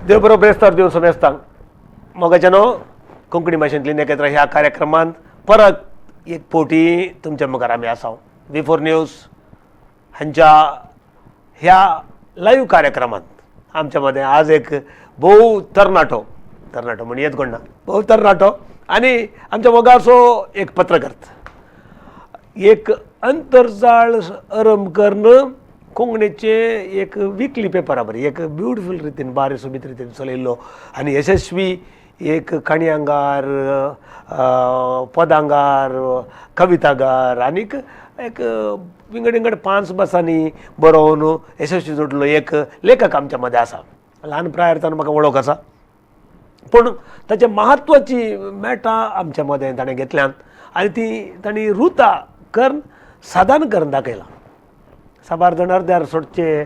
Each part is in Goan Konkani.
देव बरो ब्रेस्तार दिवन समेस्तांक. मोगाच्यानो, कोंकणी भाशेंतली नखेत्रां ह्या कार्यक्रमांत परत एक फावटी तुमच्या मुखार आमी आसा. V4 news हांच्या ह्या लायव्ह कार्यक्रमांत आमच्या मदें आज एक भोव तरणाटो, तरणाटो म्हणयेत कोण ना, भोव तरणाटो आनी आमच्या मोगाचो एक पत्रकर्त, एक अंतर्जाळ अरंभ करून कोंकणीचे एक विकली पेपरा बरी एक ब्युटिफूल रितीन, बारी सोबीत रितीन चलयल्लो आनी यशस्वी एक काणयांगार, पदांगार, कवितागार आनीक एक विंगड विंगड 5 भासांनी बरोवन यशस्वी जोडलो एक लेखक आमच्या मदें आसा. ल्हान प्रायर ताणें म्हाका वळख आसा, पूण ताचे म्हत्वाची मेटां आमच्या मदें ताणें घेतल्यात आनी ती तांणी रुता करून सादारण करून दाखयलां. साबार जाण अर्द्यार सोडचे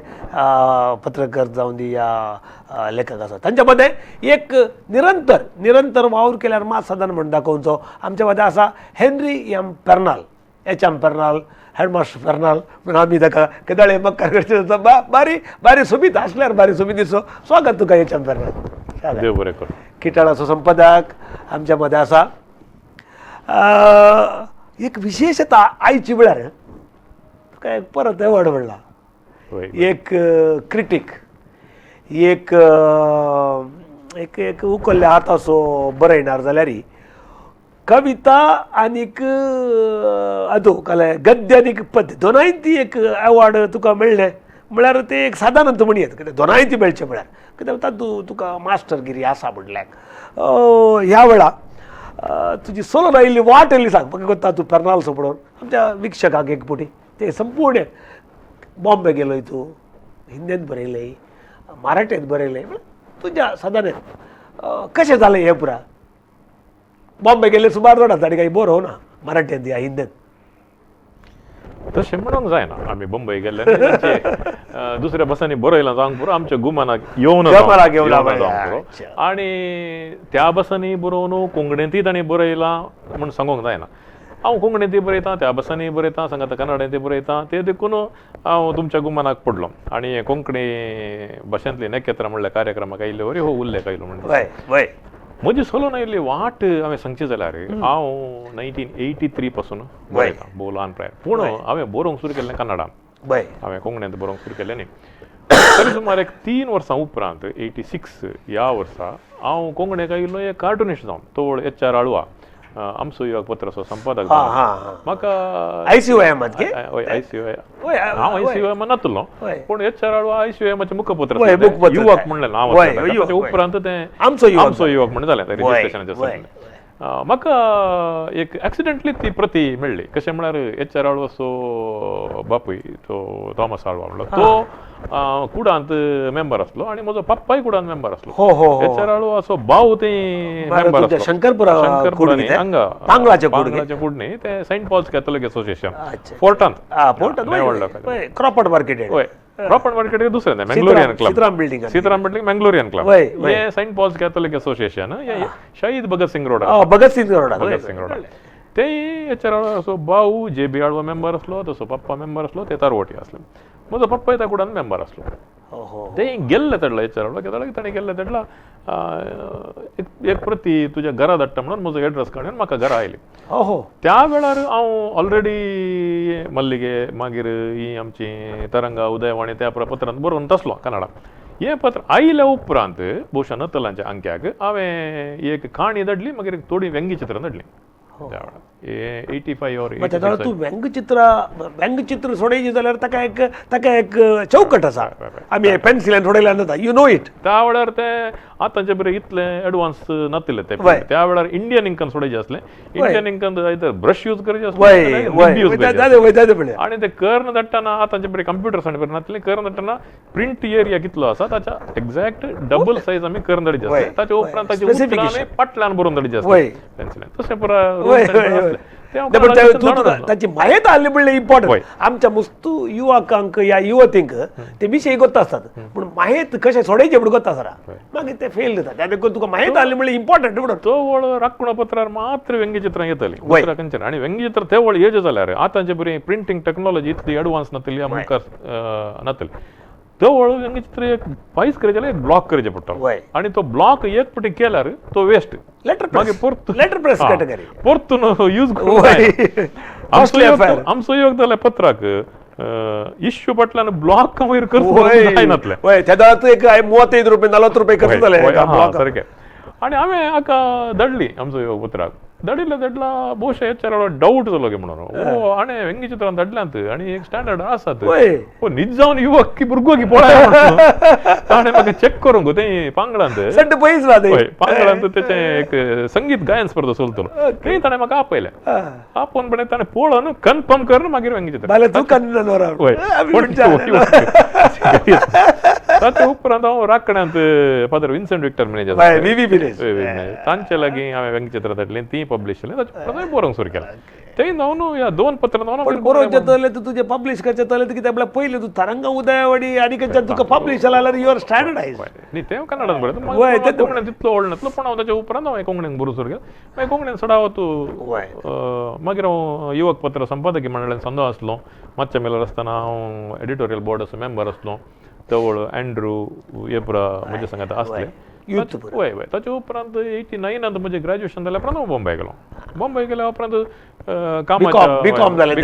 पत्रकार जावन दी या लेखक आसा, तांच्या मदें एक निरंतर निरंतर वावर केल्यार मात सादारण म्हण दाखोवचो आमच्या मदें आसा Henry M Pernal, H M Pernal, headmaster Pernal म्हण आमी ताका केदाळे मक्कार करचे. बारी बारी सोबीत आसल्यार बारी सोबीत दिसो. स्वागत तुका एच एम पेर्नाल. देव बरें कर. किटाळाचो संपादक आमच्या मदें आसा. एक विशेशता आयची म्हळ्यार तुका एक परत एवॉर्ड मेळ्ळा. एक क्रिटीक, एक एक एक उखल्ल्या हाताचो बरयणार जाल्यार कविता आनीक अदो कले गद्य आनीक पद्य दोनाय ती एक एवॉर्ड तुका मेळ्ळें म्हळ्यार ते एक सादारण तूं म्हणयेत कित्याक दोनाय ती मेळचें म्हळ्यार कित्याक तातूंत तुका मास्टरगिरी आसा म्हणल्यार. ह्या वेळा तुजी सोलोन आयिल्ली वाट येयल्ली सांग म्हाका कोत्ता तूं पेर्नाल सोपडून आमच्या विक्षकांक एक फावटी ते संपूर्ण बॉम्बे गेलोय तूं, हिंदींत बरयलें, मराठींत बरयलें, तुज्या सादारण कशें जालें हें पुरा? बॉम्बे गेल्ले सुमार जाणां ताणी काही बरोवना मराठींत या हिंदींत. तशें म्हणूंक जायना, आमी बंबय गेल्ले दुसऱ्या भासांनी बरयलां जावंक पुरो, आमच्या गुमानाक येवना जावंक पुरो. आनी त्या भासांनी बरोवन कोंकणींतय तांणी बरयलां म्हूण सांगूंक जायना. हांव कोंकणींतय बरयतां, त्या भासांनी बरयतां, सांगाता कन्नडांतय बरयतां, ते देखून हांव तुमच्या गुमानाक पडलो. आनी कोंकणी भाशेंतली नखेत्रां म्हणल्या कार्यक्रमाक आयिल्ले वरी हो उल्लेख आयलो म्हणटा. म्हजी सोलोन आयिल्ली वाट हांवें सांगची जाल्यार हांव 1983 पासून बरयतां, भोव ल्हान प्राय. पूण हांवें बरोवंक सुरू केल्लें कन्नडान, हांवें कोंकणींत बरोवंक सुरू केलें न्ही. तरी सुमार एक 3 वर्सां उपरांत 86 ह्या वर्सा हांव कोंकणीक आयिल्लो एक कार्टुनिस्ट जावन, तोवळ एच आर आळवा आमचो युवक पत्राचो संपादक. म्हाका आयसीओएम, हांव आयसीओएम नातलो, पूण एच आर आळवा आयसीओएमाचें मुखपत्र युवक म्हणलें नांव, उपरांत तें आमचो युवक म्हण जालें रजिस्ट्रेशनाचें. म्हाका एक एक्सिडेंटली ती प्रती मेळ्ळी. कशें म्हळ्यार एच आर आळवाचो बापूय तो थॉमस आळवा म्हणलो तो कुडांत मेंबर आसलो आनी म्हजो पप्पाय कुडांत मेंबर आसलो. एच आर आळवाचो भाव ते मेंबर आसलो शंकरपुरा हांगा पांगळाच्या कुड न्ही, ते सेंट पॉल्स कॅथोलिक एसोसिएशन फोर्टांत, क्रॉपर्ड मार्केट. हय, क्रॉपर्ड मार्केट दुसरें Mangalorean club, Sitaram building, Sitaram building Mangalorean club, हे सेंट पॉल्स कॅथोलिक एसोसिएशन शहीद Bhagat Singh road, Bhagat Singh road, Bhagat Singh road. ते एच आर आळवाचो भाव जे बी आळवा मेंबर आसलो, तसो पप्पा मेंबर आसलो, ते तारवटी आसले. म्हजो पप्पाय त्या कुडान मेंबर आसलो. ते गेल्ले तेडला एच आर आळवा केदळा ताणें गेल्ले तेडला एक प्रती तुज्या घरा धाडटा म्हणून म्हजो एड्रेस काडून म्हाका घरा आयली. त्या वेळार हांव ऑलरेडी मल्लिगे मागीर ही आमची तरंगा उदयवाणी त्या पत्रांत बरोवन तसलो कन्नडा. हें पत्र आयल्या उपरांत भोवशा नतलांच्या अंक्याक हांवें एक काणी धाडली, मागीर थोडी व्यंगचित्रां धाडलीं त्या वेळार 85 or 86. तूं व्यंगचित्र व्यंगचित्र सोडयची जाल्यार ताका एक ताका एक चौकट आसा, आमी पेन्सिलान सोडयल्यार जाता, you know it. त्या वेळार ते आतांचे बरें इतले एडवान्स नातिल्ले ते, त्या वेळार इंडियन इंकन सोडयचे आसले. इंडियन इंकन ब्रश यूज करचे आसले आनी ते कर्ण धाडटना आतांचे बरें कंप्युटर्स आनी बरें नातिल्ले, कर्ण धाडटना प्रिंट एरिया कितलो आसा ताच्या एक्झॅक्ट डबल सायज आमी कर्ण धाडचे आसले. ताच्या उपरांत ताचे पाटल्यान बरोवन धाडचे आसले पेन्सिलान. तशें पुरा ताची म्हायती आहली म्हणल्यार इम्पॉर्टंट. आमच्या मुस्तू युवकांक या युवतींक ते विशय गोत्ता आसतात, पूण म्हायत कशें सोडयचें म्हूण गोत्ता आसना, मागीर ते फेल जाता. देखून तुका म्हायती आहली म्हणल्यार इम्पॉर्टंट म्हणून तो वळ राखणो पत्रार मात्र व्यंगचित्रां येतली, दुसऱ्या खंयचें. आनी व्यंगचित्र ते वळ येजे जाल्यार आतांचे बरी प्रिंटींग टॅक्नॉलॉजी इतली एडवान्स नातली, मुखार नातली. तवळ व्यंगचित्र एक फायस करचें जाल्यार एक ब्लॉक करचें पडटालो आनी तो ब्लॉक एक फावटी केल्यार तो वेस्ट. लेटर मागीर परतून लेटर प्रेस कॅटेगरी परतून यूज करूंक जायना. आमचो योग जाल्यार पत्राक इश्यू फाटल्यान ब्लॉक वयर करचो जायनातलें. वय, त्या वेळार एक 35 रुपये 40 रुपये खर्च जाले सारकें. आनी हांवें हाका धाडली आमचो योग पत्राक, धाडिल्ले धाडला भोवशा हेच्या डावट जालो की म्हणून ओ हाणें व्यंगचित्रान धाडल्यांत आनी एक स्टँडर्ड आसात, ओ नीज जावन युवक की भुरगो की पळय ताणें म्हाका चॅक करूंक तें पांगळांत पांगळांत तेचें एक संगीत गायन स्पर्धा चलतलो थंय ताणें म्हाका आपयलें. आपोवन पण ताणें पळोवन कन्फर्म करून मागीर व्यंगचित्र. ताच्या उपरांत हांव राखण्यांत फादर विन्संट विक्टर मिनेज तांचे लागीं हांवें व्यंगचित्रां धाडलीं, तीं पब्लिश जालीं. ताचे उपरांत हांवें बरोवंक सुरू केलें. तें जावन ह्या दोन पत्रां जावन बरोवचें तलें तूं तुजें पब्लिश करचें तलें कितें म्हळ्यार पयलें तूं तरंगा उदयावाडी आनी खंयच्यान तुका पब्लिश जाला जाल्यार you are standardise. न्ही तें कन्नडान बरयता, कोंकणीन तितलो व्हडलो नासलो, पूण हांव ताच्या उपरांत हांवें कोंकणीन बरोवंक सुरू केलें. मागीर कोंकणीन चडावत मागीर हांव युवक पत्र संपादकी मंडळान संदो आसलो. मातशें मेल्यार आसतना हांव एडिटोरियल बोर्डाचो मेंबर आसलो. तवळ अँड्रू हे पुरा म्हज्या सांगात आसले. वय वय. ताच्या उपरांत 89 म्हजें ग्रॅज्युएशन जाल्या उपरांत हांव बॉम्बे गेलो. बॉम्बे गेल्या उपरांत कामाच्या बीकॉम जालें.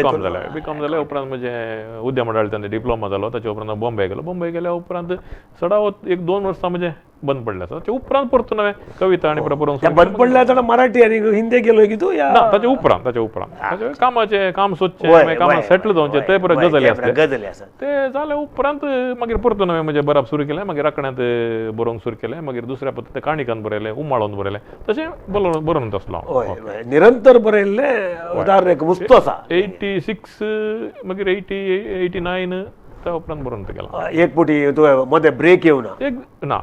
बीकॉम जाल्या उपरांत म्हजें उद्या मंडळांत डिप्लोमा जालो. ताच्या उपरांत हांव बॉम्बे गेलो. बॉम्बे गेल्या उपरांत चडावत 1-2 वर्सां म्हजें बंद पडलें आसा. ताच्या उपरांत परतून हांवें कविता आनी बरोवंक बंद पडलें आतां मराठी आनी हिंदी गेलो की तूं? ना, ताच्या उपरांत ताच्या उपरांत कामाचें काम सोदचें, कामां सेटल जावचें ते परत गजाली आसले. ते जाल्या उपरांत मागीर परतून हांवें म्हजें बरप सुरू केलें. मागीर राखण्यांत बरोवंक सुरू केलें. मागीर दुसऱ्या पत्र काणिकान बरयलें, उमाळोन बरयलें, तशें बरोवन आसलो हांव. निरंतर बरयल्लें उदाहरण एक वस्तू आसा. 86 मागीर 89 त्या उपरांत बरोवन गेला. एक फावटी तुवें मदें ब्रेक येवना? एक ना,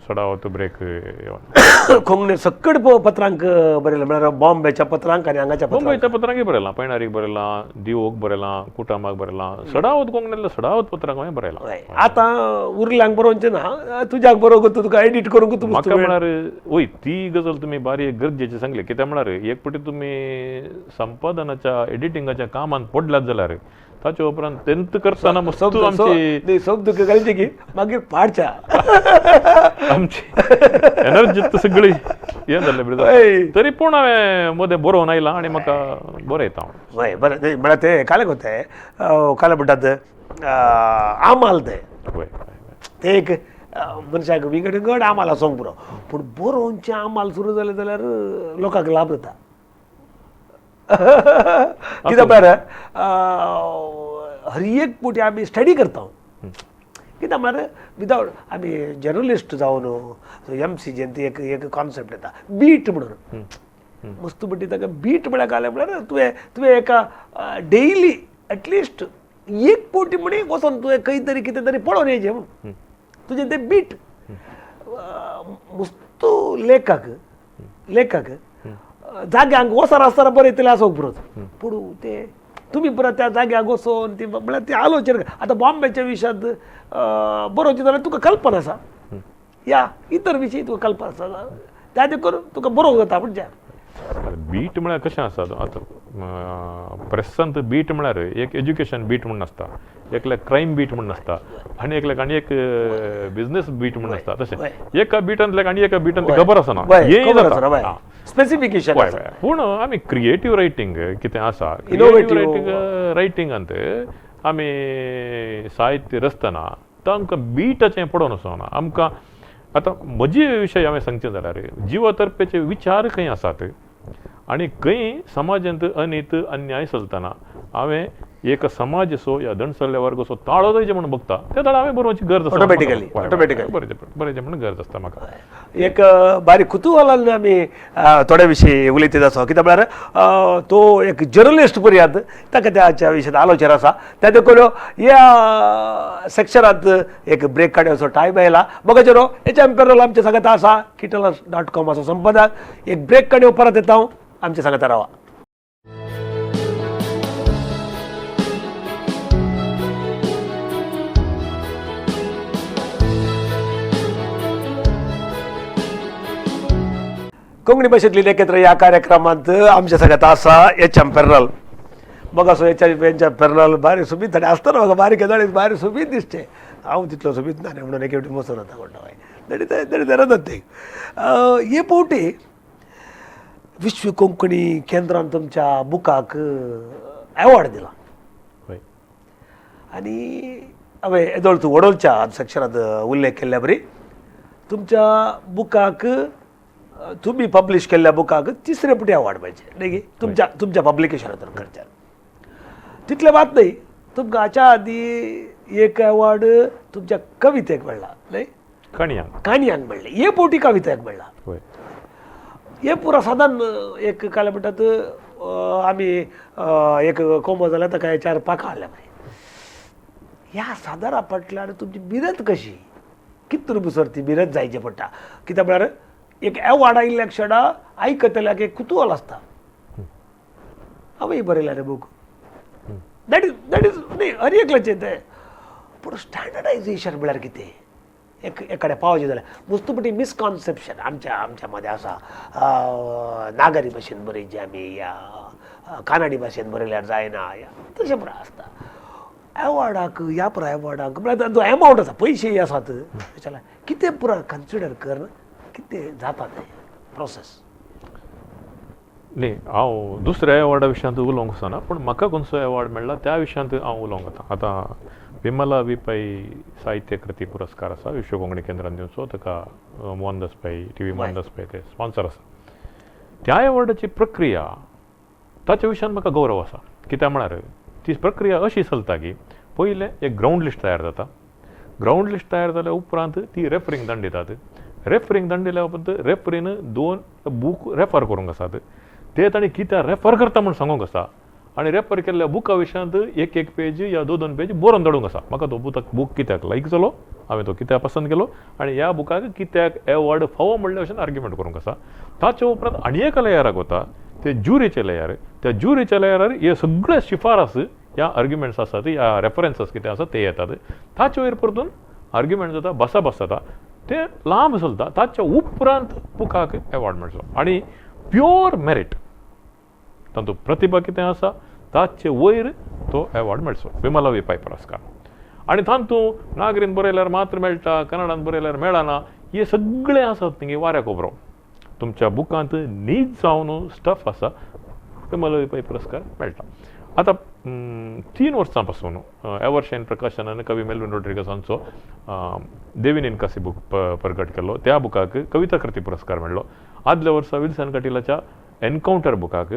सडावत ब्रेक येवना. कोंकणी सकट पत्रांक बरयलें म्हळ्यार बॉम्बेच्या पत्रांक आनी हांगाच्या बॉम्बेच्या पत्रांकय बरयलां, पैणारीक बरयलां, दिवोक बरयलां, कुटामाक बरयलां, सडावत कोंकणींतल्या सडावत पत्रांक हांवें बरयलां. आतां उरल्यांक बरोवचें ना, तुज्याक बरोवंक तुका एडिट करूंक तूं म्हाका म्हळ्यार वय ती गजाल तुमी बारी गरजेची सांगली. कित्याक म्हळ्यार एक फावटी तुमी संपादनाच्या एडिटिंगाच्या कामांत पडल्यात जाल्यार ताच्या उपरांत तेंत करतना मस्त आमची सब तुका घालची की मागीर पाडच्या आमची एनर्जी सगळी हें जाल्लें. तरी पूण हांवें मदें बरोवन आयलां आनी म्हाका बरयता हांव. वय बरें म्हळ्यार तें कालें कोते कालें म्हणटात आमाल तें वय तें एक मनशाक विंगड विंगड आमाल आसूंक पुरो, पूण बरोवचें आमाल सुरू जालें जाल्यार लोकांक लाभ जाता. कित्याक म्हळ्यार हर एक फावटी आमी स्टडी करता. कित्याक म्हळ्यार विदावट आमी जर्नलिस्ट जावन एम सी जेन ती एक एक कॉन्सेप्ट येता बीट म्हणून. मस्त पट्टी ताका बीट म्हळ्यार घालें म्हळ्यार तुवें तुवें एका डेली एटलिस्ट एक फावटी म्हणी वचोन तुवें खंय तरी कितें तरी पळोवन येयचें म्हणून तुजें तें बीट. मस्त लेखक लेखक जाग्यांक वचर आसतना बरयतले आसूंक पुरो, पूण ते तुमी परत त्या जाग्याक वचोन ती म्हळ्यार ती आलोचना. आतां बॉम्बेच्या विशयांत बरोवचें जाल्यार तुका कल्पना आसा, या इतर विशयी तुका कल्पना आसा, त्या देखून तुका बरोवंक जाता. म्हणजे बीट म्हळ्यार कशें आसा आतां प्रेसांत बीट म्हळ्यार एक एज्युकेशन बीट म्हूण आसता, एकल्याक क्रायम बीट म्हूण आसता आनी एकल्याक आनी एक बिजनेस बीट म्हूण आसता. तशें एका बिटांतल्याक आनी एका बिटांत खबर आसना, हें स्पेसिफिकेशन. पूण आमी क्रिएटीव रायटींग कितें आसा, इनोवेटीव रायटिंगांत आमी साहित्य रचतना तो आमकां बिटाचें पडोवन वचना. आमकां आतां म्हजे विशय हांवें सांगचें जाल्यार जिवातर्पेचे विचार खंय आसात आनी खंय समाजांत अनीत अन्याय चलतना हांवें एक समाजसो या दणसल्ल्या वर्गाचो ताळो जायचे म्हणून बघता त्या ताळो हांवें बरोवची गरज आसा. ऑटोमॅटिकली ऑटोमॅटिकली बरोवचें म्हणून गरज आसता म्हाका. एक बारीक कुतुहलान आमी थोड्या विशीं उलयत आसा, कित्याक म्हळ्यार तो एक जर्नलिस्ट पर्यंत ताका त्याच्या विशयांत आलोचना आसा. त्या देखून ह्या सेक्शनांत एक ब्रेक काडपाचो टायम आयला. बघा एच एम पेरोल आमच्या सांगात आसा, किटलस.com आसा संपादक. एक ब्रेक काडून परत येता हांव, आमच्या सांगात रावा. कोंकणी भाशेंतली लेखेत्र ह्या कार्यक्रमांत आमच्या सांगात आसा एच एम पेर्नल. मग असो एच एम पेर्नल बारीक सोबीत थोडे आसतना म्हाका बारीक गजाली बारीक सोबीत दिसचे. हांव तितलो सोबीत ना न्ही म्हणून एक फावटी मसून वता म्हणटा हय. That is that is another thing. हे फावटी विश्व कोंकणी केंद्रान तुमच्या बुकाक एवॉर्ड दिला. हय. आनी हांवें येदोळ तूं वडोलच्या सेक्शनांत उल्लेख केल्ल्या बरी तुमच्या बुकाक, तुमी पब्लीश केल्ल्या बुकाक तिसरे पुटी अवॉर्ड मेळचे न्ही गी, तुमच्या तुमच्या पब्लिकेशनांतून करच्यान. तितलें मात न्ही, तुमकां हाच्या आदी एक अवॉर्ड तुमच्या कवितेक मेळ्ळा न्ही? काणयांक. काणयांक मेळ्ळें, हे फावटी कवितेक मेळ्ळा. हय. हे पुरा सादारण एक काय म्हणटात आमी एक कोंबो जाल्यार ताका चार पाखां हाडल्या मरे. ह्या सादारणा फाटल्यान तुमची मिरत कशी, कितून बसर ती मिरत जायची पडटा. कित्याक म्हळ्यार एक एवॉर्ड आयिल्ल्या क्षणा आयकतल्याक एक कुतूहल आसता, हांवें बरयला रे बूक. That is न्ही हर एकल्याचें तें. पूण स्टँडर्डायजेशन म्हळ्यार कितें, एक एकाडे पावचें जाल्यार वस्तुपटी मिसकॉन्सेप्शन आमच्या आमच्या मदें आसा. नागरी भाशेन बरयची आमी, या कानडी भाशेन बरयल्यार जायना, या तशें पुराय आसता. एवॉर्डाक ह्या पुराय एवॉर्डाक म्हळ्यार तो एमावंट आसा, पयशेय आसात, तशें जाल्यार कितें पुराय कन्सिडर कर कितें जाता तें प्रोसेस. न्ही, हांव दुसऱ्या एवॉर्डा विशयांत उलोवंक वचना, पूण म्हाका खंयचो एवॉर्ड मेळ्ळा त्या विशयांत हांव उलोवंक वता. आतां विमला वी पै साहित्य कृती पुरस्कार आसा विश्व कोंकणी केंद्रान दिवचो, ताका मोहनदास पै, टी व्ही मोहनदास पै ते स्पॉन्सर आसा. त्या एवॉर्डाची प्रक्रिया ताच्या विशयान म्हाका गौरव आसा. कित्याक म्हळ्यार ती प्रक्रिया अशी चलता की पयलें एक ग्रावंड लिस्ट तयार जाता. ग्रावंड लिस्ट तयार जाल्या उपरांत ती रेफरींग दंड दितात. रेफरींग दंड दिल्या उपरांत रेफरीन दोन बूक रेफर करूंक आसात, ते ताणें कित्याक रेफर करता म्हूण सांगूंक आसा. आनी रेफर केल्ल्या बुका विशयांत एक एक पेज या दोन दोन पेज बरोवन धाडूंक आसा, म्हाका तो बूक कित्याक लायक जालो, हांवें तो कित्याक पसंत केलो आनी ह्या बुकाक कित्याक एवॉर्ड फावो म्हणल्या भशेन आर्ग्युमेंट करूंक आसा. ताचे उपरांत आनी एका लेयराक वता, ते ज्युरीचे लेयर. त्या ज्युरीच्या लेयरार हे सगळे शिफारस ह्या आर्ग्युमेंट्स आसात, ह्या रेफरन्सीस कितें आसा ते येतात. ताचे वयर परतून आर्ग्युमेंट जाता, भासाभास जाता, ते लांब चलता. ताच्या उपरांत बुकाक एवॉर्ड मेळचो. आनी प्योर मेरीट, तातूंत प्रतिभा कितें आसा ताचे वयर तो एवॉर्ड मेळचो, विमला वी पै पुरस्कार. आनी तातूंत नागरीन बरयल्यार मात्र मेळटा, कन्नडान बरयल्यार मेळना, हे सगळें आसात न्ही वाऱ्या खबरो. तुमच्या बुकांत नीज जावन स्टफ आसा, विमला वी पै पुरस्कार मेळटा. आतां 3 वर्सां पासून एवरशायन प्रकाशनान कवी मेल्विन रोड्रिगस हांचो देविनीन कासी बूक प्रगट केल्लो, त्या बुकाक कविता कृती पुरस्कार मेळ्ळो. आदल्या वर्सा विल्सन कटिलाच्या एनकावंटर बुकाक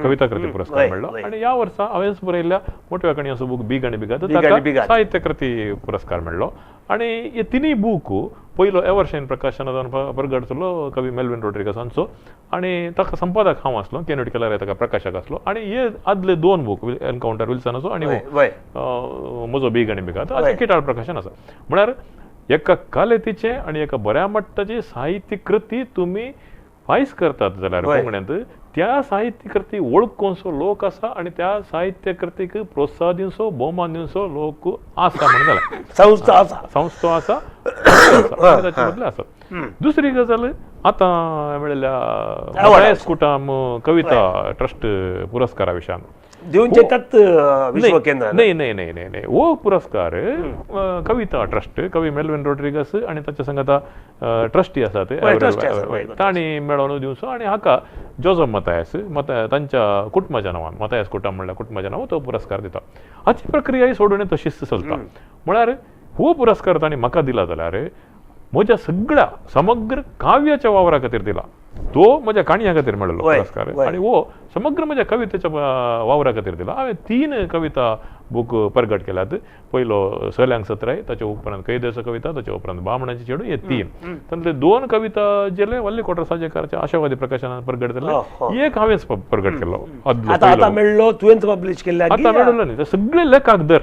कविता कृती पुरस्कार मेळ्ळो. आनी ह्या वर्सा हांवेंच बरयल्ल्या मोटव्या कणयांचो बूक बीग आनी बिगात ताका साहित्य कृती पुरस्कार मेळ्ळो. आनी हे तिनूय बूक पयलो एवरशायन प्रकाशनान प्रगट जालो कवी मेल्विन रोड्रिगस हांचो, आनी ताका संपादक हांव आसलो, केनोट केलार ताका प्रकाशक आसलो. आनी हे आदले 2 बूक एनकावंटर विल्सनाचो आनी म्हजो बीग आनी बिगात हाचें किटाळ प्रकाशन आसा. म्हळ्यार एका कलेतीचें आनी एका बऱ्या मट्टाची साहित्य कृती तुमी फायस करतात जाल्यार कोंकण्यांत त्या साहित्य कृती वळखूनसो लोक आसा आनी त्या साहित्य कृतीक प्रोत्साहन दिवचो, भोवमान दिवचो लोक आसा म्हणून जालें. संस्था आसा, संस्था आसा, ताचे मदले आसा. दुसरी गजाल आतां मेळिल्ल्या मतायस कुटाम कविता ट्रस्ट पुरस्कारा विशयान दिवचे त्यात विश्व केंद्र न्ही न्ही न्ही न्ही न्ही हो पुरस्कार कविता ट्रस्ट कवी मेल्विन रोड्रिगस आनी ताच्या संगता ट्रस्टी आसात तांणी मेळोवन दिवचो. आनी हाका जोजफ मतायस तांच्या कुटुंबाच्या नांवान, मतायस कुटाम म्हणल्यार कुटुंबाच्या नांवान तो पुरस्कार दिता. हाची प्रक्रियाय सोडून तशीच चलता. म्हळ्यार हो पुरस्कार तांणी म्हाका दिला जाल्यार म्हज्या सगळ्या समग्र काव्याच्या वावरा खातीर दिला, तो म्हज्या काणयां खातीर मेळिल्लो पुरस्कार, आनी हो समग्र म्हज्या कवितेच्या वावरा खातीर दिला. हांवें 3 कविता बूक प्रगट केल्यात. पयलो सल्यांक सत्राय, ताच्या उपरांत कैदेचो कविता, ताच्या उपरांत बामणाची चेडूं, हे 3. तातूंतले 2 कविता जेले वल्ली कोटर साजेकाराच्या आशावादी प्रकाशनान प्रगट जाल्ले, एक हांवेंच प्रगट केल्लो. आतां मेळ्ळो तुवेंच पब्लीश केल्ले, आतां मेळ्ळो न्ही. सगळे लेखक धर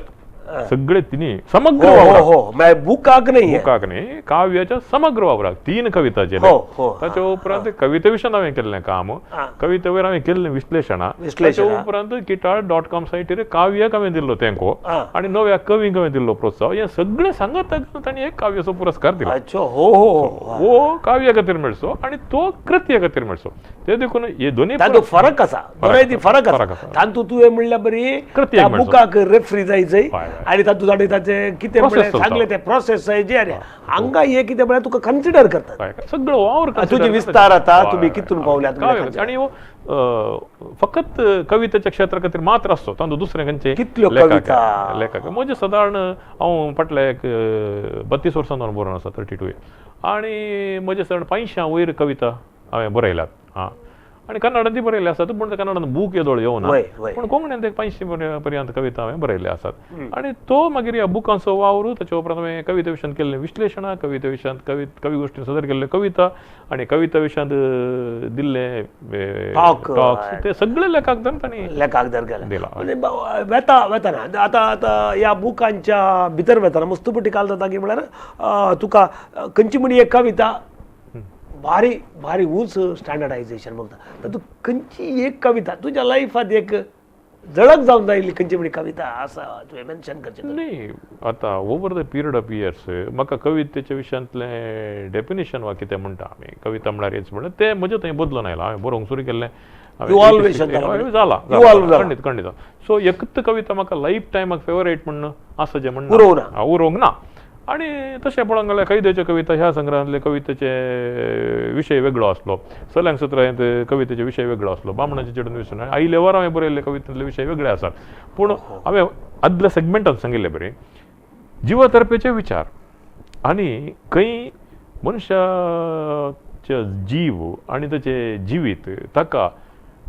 सगळे तिन्ही समग्र बुकाक न्ही, बुकाक न्ही, काव्याच्या समग्र वावराक 3 कविता जेले. ताच्या उपरांत कविते विशयान हांवें केल्लें काम, कविते वयर हांवें केल्लें विश्लेशणां, ताच्या उपरांत किटाळ .com सायटीर काव्याक हांवें दिल्लो तेंको आनी नव्या कवींक हांवें दिल्लो प्रोत्साहन, हें सगळें सांगत तांणी एक काव्याचो पुरस्कार दिलो. हो काव्या खातीर मेळचो आनी तो कृत्या खातीर मेळचो. ते देखून हे दोनूय फरक आसा, फरक आसा. तातूंत तुवें म्हणल्यार बरी बुकाक रेफरी जायचय आनी तातूंत आनी ताचें कितें Process म्हळ्यार सांगलें चलता. तें प्रोसेस जे आनी हांगा हें कितें म्हळ्यार तुका कन्सिडर करतात. हय, सगळो वावर तुजी consider विस्तार करता. आता, तुमी कितून पावल्यात काव्य म्हणल्यार आनी हो फकत कवितेच्या क्षेत्रा खातीर मात्र आसचो, तातूंत दुसरें खंयचे कितल्यो लेखक कविता. लेखक म्हजे सादारण हांव फाटल्या एक 32 वर्सां जावन बरोवन आसा, 32. आनी म्हजे सादारण 500 वयर कविता हांवें बरयल्यात. आं, आनी कन्नडांतय बरयल्ले आसात, पूण ते कन्नडान बूक येदोळ येवना, वय, वय. पूण कोंकणींत एक 500 पर्यंत कविता हांवें बरयल्ले आसात. आनी तो मागीर ह्या बुकांचो वावर, ताचे उपरांत हांवें कविते विशयांत केल्लें विश्लेशणां, कविते विशयांत कवी गोश्टी सादर केल्ल्यो कविता आनी कविता विशयांत दिल्ले Talk, talks, ते सगळे लेखाक धरून तांणी लेखाक धर गेले दिला. म्हणजे वेता वेतना आतां आतां ह्या बुकांच्या भितर वेतना मस्तपटी काल जाता की म्हळ्यार तुका खंयची म्हणी एक कविता भारी भारी उंच स्टँडर्डायजेशन बघता, तर तूं खंयची एक कविता तुज्या लायफांत एक झळक जावन जायली खंयची म्हणी कविता आसा तुवें मेन्शन करचें? न्ही, आतां over the period of years म्हाका कवितेच्या विशयांतलें डेफिनेशन वा कितें म्हणटा आमी, कविता म्हळ्यार हेच म्हणल्यार तें म्हजें थंय बदलून आयलां. हांवें बरोवंक सुरू केल्लें, Evolution जाला जाला. खंडीत खंडीत. सो एकूच कविता म्हाका लायफ टायमाक फेवरेट म्हण आसा जें म्हण उरोवंक ना. उरोवंक ना. आनी तशें पळोवंक गेल्यार कैदेच्यो कविता ह्या संग्रहांतले कवितेचे विशय वेगळो आसलो, सल्यांग सत्रांत कवितेचे विशय वेगळो आसलो, बामणाचे चेडून विशय आयले वर हांवें बरयल्ले कवितेंतले विशय वेगळे आसात. पूण हांवें आदल्या सेगमेंटान सांगिल्ले बरी जिवातर्फेचे विचार आनी खंय मनशाचे जीव आनी ताचें जिवीत ताका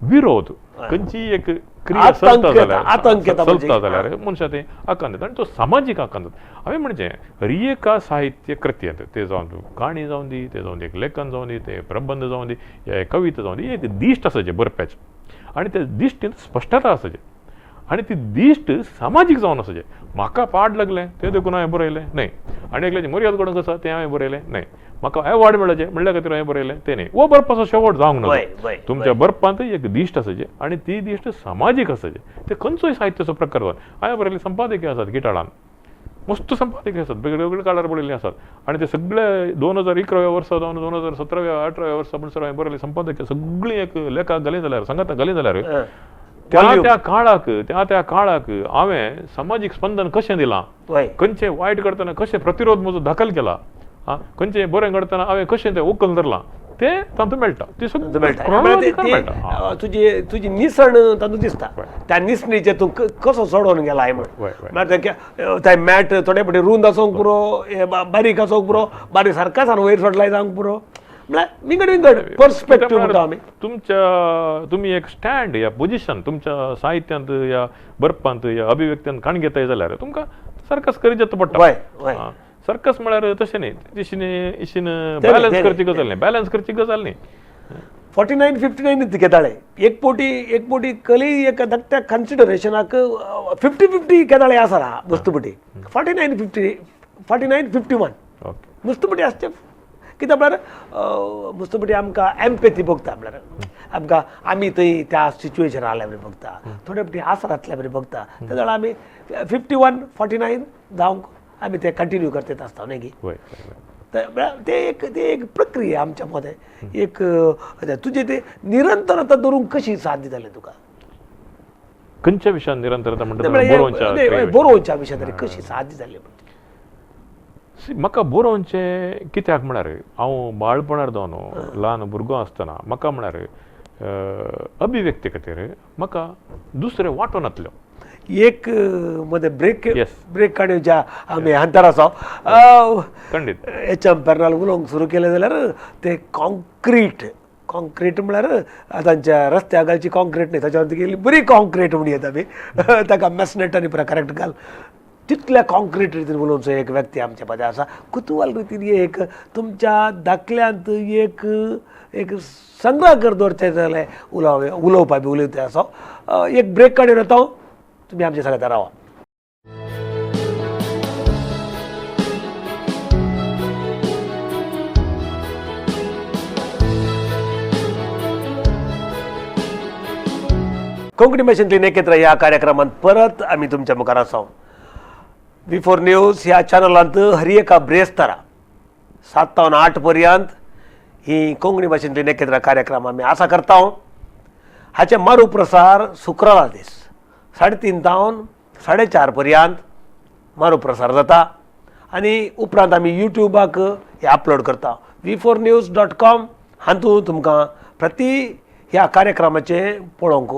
विरोध खंयची एक क्रिया आतंक चलता येता, जाल्यार आतंक येता म्हणजे. चलता जाल्यार मनशां तें आकांत येता आनी तो सामाजीक आकांत येता. हांवें म्हणचें हर एका साहित्य कृतयेंत, तें जावन काणी जावन दी, तें जावन एक लेखन जावन दी, तें प्रबंध जावन दी, या एक कविता जावन दी, एक दिश्ट आसाचें बरप्याचें आनी त्या दिश्टींत स्पश्टता आसाचें आनी ती दिश्ट सामाजीक जावन आसाचें. म्हाका पाड लागलें तें देखून हांवें बरयलें न्हय, आनी एकल्याची मर्याद कोणूंक आसा तें हांवें बरयलें न्हय, म्हाका एवॉर्ड मेळचें म्हणल्या खातीर हांवें बरयलें तें न्हय. हो बरपाचो शेवट जावंक वय, ना. वय, तुमच्या बरपांत एक दिश्ट आसाचें आनी ती दिश्ट सामाजीक आसाचें. ते खंयचोय साहित्याचो प्रकार जावन हांवें बरयल्ले संपादकीय आसात, गिटाळान मस्त संपादकीय आसात, वेगळे वेगळे काळार बरयल्ले आसात आनी ते सगळे 2011व्या वर्सा जावन 2017व्या 18व्या वर्सा म्हणसर हांवें बरयल्ले संपादकीय सगळीं एक लेखाक घाली जाल्यार, सांगाता घाली जाल्यार त्या Volume. त्या काळाक त्या त्या काळाक हांवें सामाजीक स्पंदन कशें दिलां, वय. खंयचें वायट करतना कशें प्रतिरोध म्हजो दाखल केला, आं खंयचें बरें करतना हांवें कशें तें उखल धरलां तें तातूंत मेळटा, तें तातूंत मेळटा. सगळें म्हळ्यार ते- chronological ते, मेळटा. आं. तुजी तुजी निसण तातूंत दिसता, वय. त्या निसणीचेर तूं कसो चडोवन गेला म्हण. वय, वय. म्हळ्यार ते मॅट थोडे फावटी रूंद आसूंक पुरो, हे बारीक आसूंक पुरो, बारीक सारकासान वयर सोडलाय जावंक पुरो, म्हळ्यार विंगड विंगड पर्सपेक्टीव म्हणटा आमी. तुमच्या तुमी एक स्टँड या पोजिशन तुमच्या साहित्यांत या बरपांत या अभिव्यक्त्यांत काण घेताय जाल्यार तुमकां सर्कस करीत पडटा. वय, वय. आं, सर्कस म्हळ्यार तशें न्ही, इशीन इशीन ते न्ही, बॅलन्स ते करची न्ही. गजाल न्ही, बॅलन्स करची गजाल न्ही. 49 59 केदाळे एक पोटी एक पोटी कली एक धाकट्या कन्सिडरेशनाक 50-50 केदाळे आसा रा वस्तुपटी 49 50 49 51 मुस्तपटी आसचे कित्याक म्हळ्यार मुस्तपटी आमकां एम्पेथी भोगता, म्हळ्यार आमकां आमी थंय त्या सिच्युएशन आसल्या बरी भोगता, थोडे फावटी आसरांतल्या बरी भोगता, ते जाल्यार आमी 51 49 जावंक आमी ते कंटिन्यू करतात आसता न्ही की. वय, वय, वय. तर म्हळ्यार ते एक प्रक्रिया आमच्या मदें एक तुजें ते निरंतरता धरूंक कशी साध्य जालें तुका? खंयच्या विशयान निरंतरता म्हणटा? म्हळ्यार बरोवच्या नाही, क्रिये बरोवच्या विशयान तरी कशी साध्य जालें? म्हाका बरोवचें कित्याक म्हळ्यार हांव बाळपणार जावन ल्हान भुरगो आसतना म्हाका म्हळ्यार अभिव्यक्ती खातीर म्हाका दुसरें वांटो नासल्यो. एक मदें ब्रेक Yes. Break काडूच्या आमी हांतार आसा. खंडीत. एच एम पेर्नाल उलोवंक सुरू केलें जाल्यार ते कॉन्क्रीट कॉन्क्रीट म्हळ्यार तांच्या रस्त्या घालची कॉन्क्रीट न्ही, ताच्या गेली बरी कॉन्क्रीट म्हण येता आमी ताका मेसनेट आनी करेक्ट घाल तितल्या कॉन्क्रीट रितीन उलोवचो एक व्यक्ती आमच्या मदें आसा. कुतुहल रितीन एक तुमच्या दाखल्यांत एक एक संग्रह कर दवरचें जाल्यार उलोवपा बी उलयता आसा. एक ब्रेक काडून येता, तुमी आमच्या सांगाता रावा. कोंकणी भाशेंतली नेकेत्र ह्या कार्यक्रमांत परत आमी तुमच्या मुखार आसा. V4 news ह्या चॅनलांत हर एका ब्रेस्तारा 7 ते 8 पर्यंत ही कोंकणी भाशेंतली नेकेत्र कार्यक्रम आमी आसा करता. हाचे मारू प्रसार शुक्रारा दीस 3:30 तावन 4:30 पर्यंत मारू प्रसार जाता आनी उपरांत आमी यूट्यूबाक हे अपलोड करता. v4news.com हातूंत तुमकां प्रती ह्या कार्यक्रमाचें पळोवंक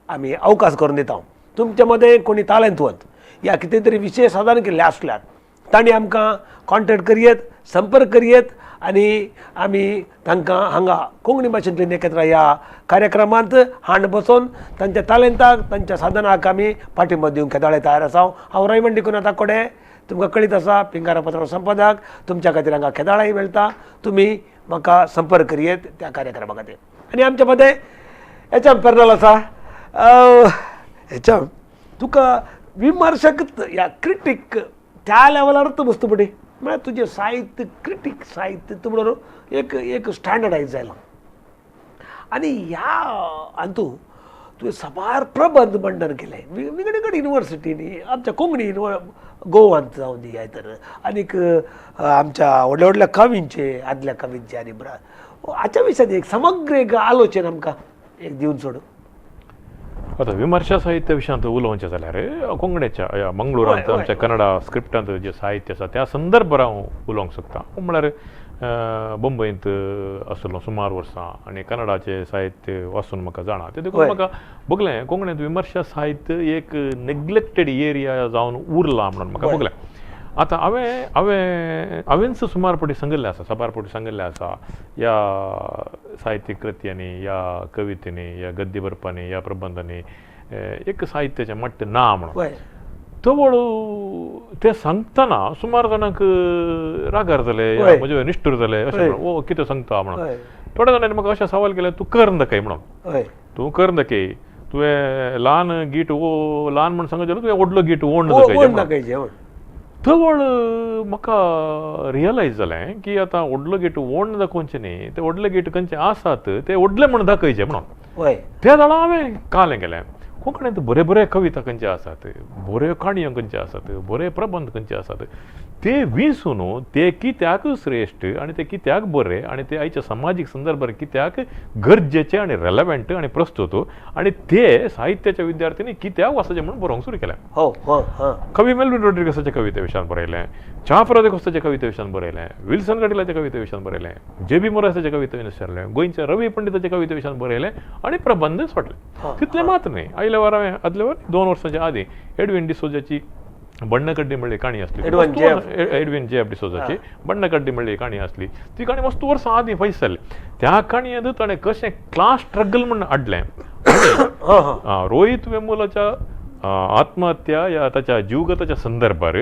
आमी अवकाश करून दिता. तुमचे मदें कोणी तालेंतवंत या कितें तरी विशेश साधन केल्ले आसल्यार तांणी आमकां कॉन्टेक्ट करयेत, संपर्क करयेत आनी आमी तांकां हांगा कोंकणी भाशेंतल्यान एकत्र ह्या कार्यक्रमांत हांड बसोवन तांच्या तालेंताक, तांच्या साधनाक आमी पाठिंबो दिवंक केदाळे तयार आसा. हांव रैमंड डिकुन्हा ताकोडे, तुमकां कळीत आसा, पिंगारा पत्र संपादक. तुमच्या खातीर हांगा केदाळाय मेळटा, तुमी म्हाका संपर्क करयेत त्या कार्यक्रमा खातीर. आनी आमच्या मदें एच एम पेर्नल आसा. एच एम, तुका विमर्शक या क्रिटीक त्या लेवलार वस्तू पडे म्हळ्यार तुजें साहित्य क्रिटीक साहित्य तूं म्हणून एक एक स्टँडर्डायज जालां आनी ह्या हातूंत तुवें साबार प्रबंध मंडन केले विंगड विंगड युनिवर्सिटींनी, आमच्या कोंकणी गोवांत जावन दी तर आनीक आमच्या व्हडल्या व्हडल्या कवींचे, आदल्या कवींचे आनी हाच्या विशयान एक समग्र एक आलोचन आमकां एक दिवन सोड. आतां विमर्शा साहित्य विशयांत उलोवचें जाल्यार कोंकणीच्या मंगळुरांत आमच्या कन्नडा स्क्रिप्टांत जें साहित्य आसा त्या संदर्भार हांव उलोवंक सोदता. म्हळ्यार मुंबयंत आसलो सुमार वर्सां आनी कन्नडाचें साहित्य वाचून म्हाका जाणा तें, देखून म्हाका भोगलें कोंकणींत विमर्शा साहित्य एक नेग्लेक्टेड एरिया जावन उरलां म्हणून म्हाका भोगलें. आतां हांवें हांवें हांवेंच सुमार फावटी सांगिल्लें आसा, साबार फावटी सांगिल्लें आसा, ह्या साहित्यीक कृत्यांनी, ह्या कवितेंनी, ह्या गद्य बरपांनी, ह्या प्रबंधांनी एक साहित्याचें मट्ट ना म्हणून. तवळ तें सांगतना सुमार जाणांक रागार जाले, म्हजे निश्ठूर जाले, अशें ओ कितें सांगता म्हणून. थोड्या जाणांनी म्हाका अशें सवाल केलें, तूं कर दाखय म्हणून, तूं कर दाखय, तुवें ल्हान गीट ओ ल्हान म्हण सांगत जाल्यार तुवें व्हडलो गीट ओंड दाखय. तवळ म्हाका रियलायज जालें की आतां व्हडलो गेट ओंड दाखोवचें न्ही, ते व्हडले गेट खंयचे आसात ते व्हडले म्हण दाखयचे म्हणून. त्या जाणा हांवें कालें केलें, कोंकणींत बरे बरे कविता खंयचे आसात, बऱ्यो काणयो खंयचे आसात, बरे प्रबंध खंयचे आसात, ते विंचून ते कित्याक श्रेश्ठ आनी ते कित्याक बरे आनी ते आयच्या समाजीक संदर्भार कित्याक गरजेचे आनी रेलेवंट आनी प्रस्तुत आनी ते साहित्याच्या विद्यार्थ्यांनी कित्याक वाचचे म्हणून बरोवंक सुरू केलें. कवी मेल्विन रॉड्रिगसाच्या कविते विशयान बरयलें, चाफ्रा कोस्ताच्या कविते विशयान बरयलें, विल्सन कटिलाच्या कविते विशयान बरयलें, जे बी मोरासाच्या कविते विशयान बरयलें, गोंयच्या रवी पंडिताच्या कविते विशयान बरयलें आनी प्रबंध सोडले. तितलें मात्र न्ही, आयल्या वार हांवें आदल्या वार 2 वर्सांच्या आदीं एडविन डिसोजाची बण्णकड्डी म्हणली काणी आसली, एडविन जे एफ डिसोजाची बण्णकड्डी म्हणली काणी आसली, ती काणी मस्त वर्सां आदीं पयस जाली. त्या काणयेंत ताणें कशें क्लास स्ट्रगल म्हण हाडलें, रोहित वेमुलाच्या आत्महत्या ह्या ताच्या जीवगताच्या संदर्भार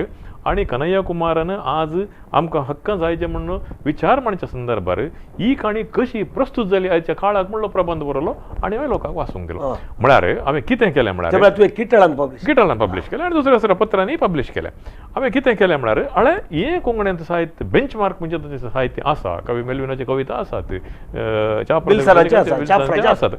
आनी कन्हैया कुमारान आज आमकां हक्कां जायचे म्हणून विचार मांडच्या संदर्भार ही काणी कशी प्रस्तुत जाली आयच्या काळाक म्हणलो प्रबंध बरयलो आनी हांवें लोकांक वाचूंक दिलो. म्हळ्यार हांवें कितें केलें म्हळ्यार तुवें किटळान पब्लिश, किटळान पब्लिश केलें आनी दुसऱ्या दुसऱ्या पत्रांनी पब्लिश केलें. हांवें कितें केलें म्हळ्यार हळे हें कोंकणींत साहित्य बेंचमार्क म्हणजे ताचें साहित्य आसा, कवी मेल्विनाची कविता आसात, आसात,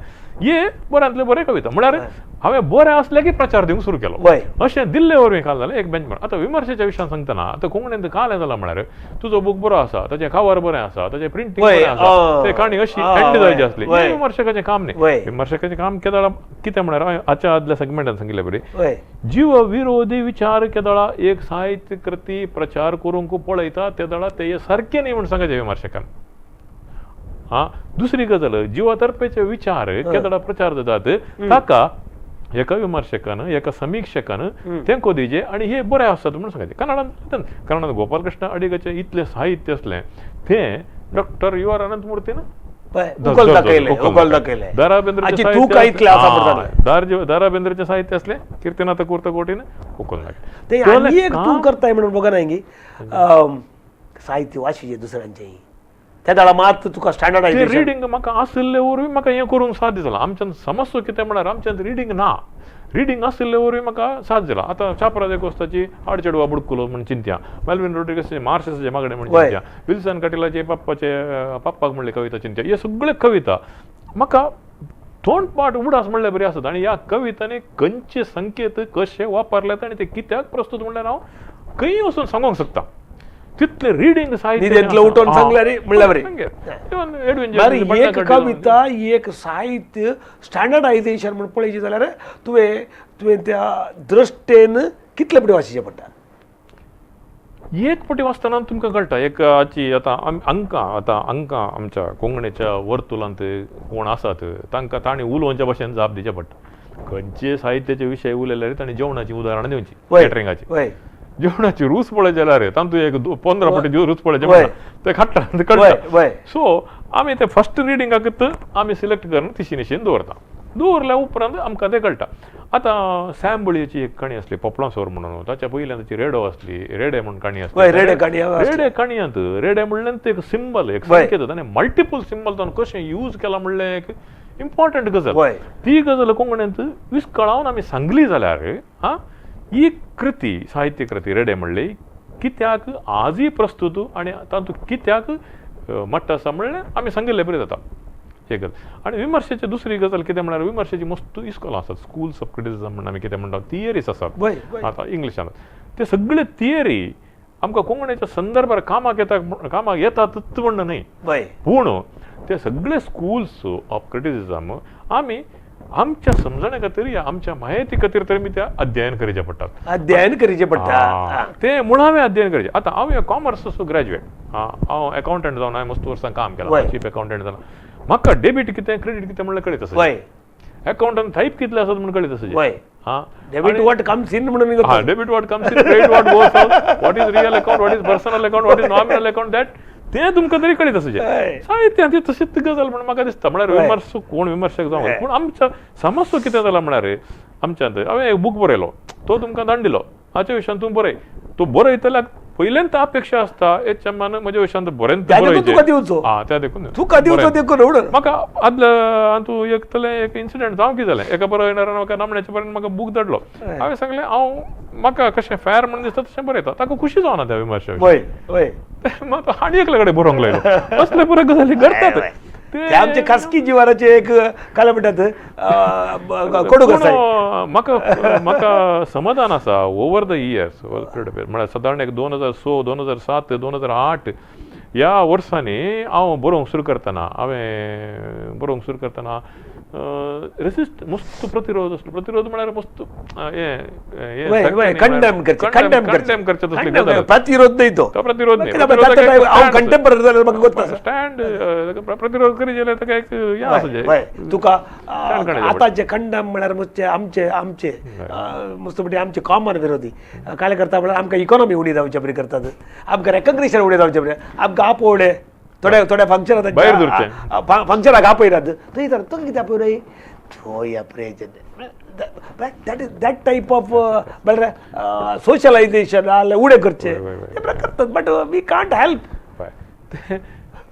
हे बऱ्यांतले बरे कविता म्हळ्यार हांवें बरें आसलें की प्रचार दिवंक सुरू केलो. अशें दिल्ले वरवीं काल जालें एक बेंचमार्क. आतां विमर्शाच्या विशयान सांगतना आतां कोंकणींत काल जालां म्हळ्यार तुजो बूक बरो आसा, ताचें कवर बरें आसा, ताचें प्रिंटींग बरें आसा, ते काणी अशी एंड जायची आसली, हें विमर्शकाचें काम न्ही. विमर्शकाचें काम केदळा कितें म्हळ्यार हांवें हाच्या आदल्या सेगमेंटान सांगिल्ले बरी जीव विरोधी विचार केदळा एक साहित्य कृती प्रचार करूंक पळयता तेदळा ते सारकें न्ही म्हूण सांगचें विमर्शकान. आं, दुसरी गजाल जिवातर्पेचे विचार केदळा प्रचार जातात ताका एका विमर्शकान एका समिक्षकान तेंको दिवचे आनी हे बरे आसात म्हणून सांगचे. कन्नडांत कन्नडांत गोपालकृष्ण अडिगाचें इतलें साहित्य आसलें तें डॉक्टर you are अनंतमूर्तीन दाराबेंद्रचें साहित्य आसलें कीर्तिनाथ कुर्तकोटीन उखल दाखयलें. तूं करताय म्हणून बघा नाही साहित्य वाशीचे दुसऱ्यांचें त्या दाडा मात तुका स्टँडर्ड रिडींग म्हाका आशिल्ले वरवीं म्हाका हें करूंक साध्य जालां. आमच्यान समजतो कितें म्हळ्यार आमच्यान रिडींग ना, रिडींग आशिल्ले वरवीं म्हाका साध्य जालां. आतां चापरा देकोस्ताची आडचेडवा बुडकुलो म्हण चिंत्या, मेल्विन रॉड्रिगसाचे मार्शसाचे मागणें म्हण चिंत्या, विल्सन कटिलाचे पप्पाचे पप्पाक म्हणले कविता चिंत्या, हे सगळे कविता म्हाका तोंडपाठ उडास म्हणल्यार बरी आसत. आनी ह्या कवितांनी खंयचे संकेत कशे वापरल्यात आनी ते कित्याक प्रस्तुत म्हणल्यार हांव खंय वचून सांगूंक शकता. तितलें रिडींग साहित्य उठोवन सांगल्यार म्हणल्यार बरी एक कविता एक साहित्य स्टँडर्डायझेशन म्हण पळयचें जाल्यार तुवें तुवें त्या दृश्टेन कितले पटी वाचचें पडटा. एक फावटी वाचतना तुमकां कळटा एक आची आतां हांकां आतां हांकां आमच्या कोंकणीच्या वर्तुलांत कोण आसात तांकां तांणी उलोवच्या भाशेन जाप दिवचें पडटा. खंयचे साहित्याचे विशय उलयल्यार तांणी जेवणाची उदाहरणां दिवची, कॅटरिंगाची जेवणाची रूच पळय जाल्यार तातूंत एक 15 फावटी रूच पळय ते खाट्टा ते कळटा. सो आमी ते फर्स्ट रिडिंगाकच आमी सिलेक्ट करून तिशी निशीन दवरता, दवरल्या उपरांत आमकां तें कळटा. आतां सॅम बळयेची एक काणी आसली पोपळासोर म्हणून, ताच्या पयल्यान ताची रेडो आसली, रेडे म्हूण काणी आसली. रेडे काणयांत रेडे म्हणल्यार ते एक सिंबल, एक संकेत, ताणें मल्टिपल सिंबल ताणें कशें यूज केला म्हणलें एक इम्पॉर्टंट गजाल. ती गजाल कोंकणींत विस्कळावन आमी सांगली जाल्यार आं ही कृती साहित्य कृती रेडे म्हणली कित्याक आजूय प्रस्तूत आनी तातूंत कित्याक मट्ट आसा म्हणलें आमी सांगिल्लें बरें जाता एक गजाल. आनी विमर्शाची दुसरी गजाल कितें म्हळ्यार विमर्शाची मस्त इस्कोलां आसात, स्कूल्स ऑफ क्रिटिसिजम म्हण आमी कितें म्हणटा, थियरीज आसात आतां इंग्लिशान, ते सगळे थियरी आमकां कोंकणीच्या संदर्भार कामाक येता, कामाक येतातच म्हण न्हय, पूण ते सगळे स्कूल्स ऑफ क्रिटिसिजम आमी आमच्या समजणे खातीर या आमच्या म्हायती खातीर तरी आमी ते अध्ययन करचें पडटात, अध्ययन करचें पडटा, ते मुळावें अध्ययन करचें. आतां हांव कॉमर्साचो ग्रॅज्युएट, हांव अकावंटंट जावन हांवें मस्त वर्सां काम केलां, चीफ अकावंटंट जाला, म्हाका डेबीट कितें क्रेडीट कितें म्हणल्यार कळीत आसा, अकावंटान टायप कितले आसात म्हूण कळीत आसा. डेबिट what comes in म्हणून, debit what comes in, credit what goes out, what is real account, what is personal account, what is nominal account, that तें तुमकां तरी कळीत आसूचें. साहित्यांत ती तशीच गजाल म्हण म्हाका दिसता. म्हळ्यार विमर्श कोण विमर्शक जावं, पूण आमच्या समस्या कितें जाला म्हळ्यार आमच्यांत हांवें एक बूक बरयलो, तो तुमकां धाडून दिलो, हाच्या विशयान तूं बरय, तूं बरयतल्याक पयल्यान अपेक्षा आसता एच एमान म्हज्या विशयान बरें बरयचें, आं त्या देखून तुका दिवचो देखून म्हाका आदल्या हातूंत एक तलें एक इन्सिडंट जावं कितें जालें, एका बरयणारान म्हाका नामण्याच्या बरें म्हाका बूक धाडलो, हांवें सांगलें हांव म्हाका कशें फॅर म्हण दिसता तशें बरयता, ताका खुशी जावना त्या विमर्शा विशीं, आनी एकल्या कडेन बरोवंक लायलो. असले बऱ्यो गजाली घडटात. ते आमचे खासगी जिवाराचे एक काय म्हणटात कोडूक आसा. म्हाका म्हाका समाधान आसा ओवर the years म्हळ्यार सादारण एक 2006 2007 2008 ह्या वर्सांनी हांव बरोवंक सुरू करतना, हांवें बरोवंक सुरू करतना रेसिस्ट मस्त प्रतिरोध आसलो. प्रतिरोध म्हळ्यार मस्त हें कंडेम करचें तसलें गजाल, प्रतिरोध न्हय तो, प्रतिरोध न्हय, स्टँड प्रतिरोध करी जाल्यार ताका एक हें आसा तुका. आतांचे कंडेम म्हळ्यार मातशे आमचे आमचे मस्त म्हणजे आमचे कॉमन विरोधी काय करता म्हळ्यार आमकां इकॉनॉमी उणी जावचे बरी करतात, आमकां रेकग्निशन उणें जावचे बरें, आमकां आपोवडे थोड्या थोड्या फंक्शनाक फंक्शनाक आपयनात, थंय तर तुका कितें आपयनाय थंय आपयचें. That is that type of म्हळ्यार सोशलायजेशन उणें करचें ते करतात, बट we can't help.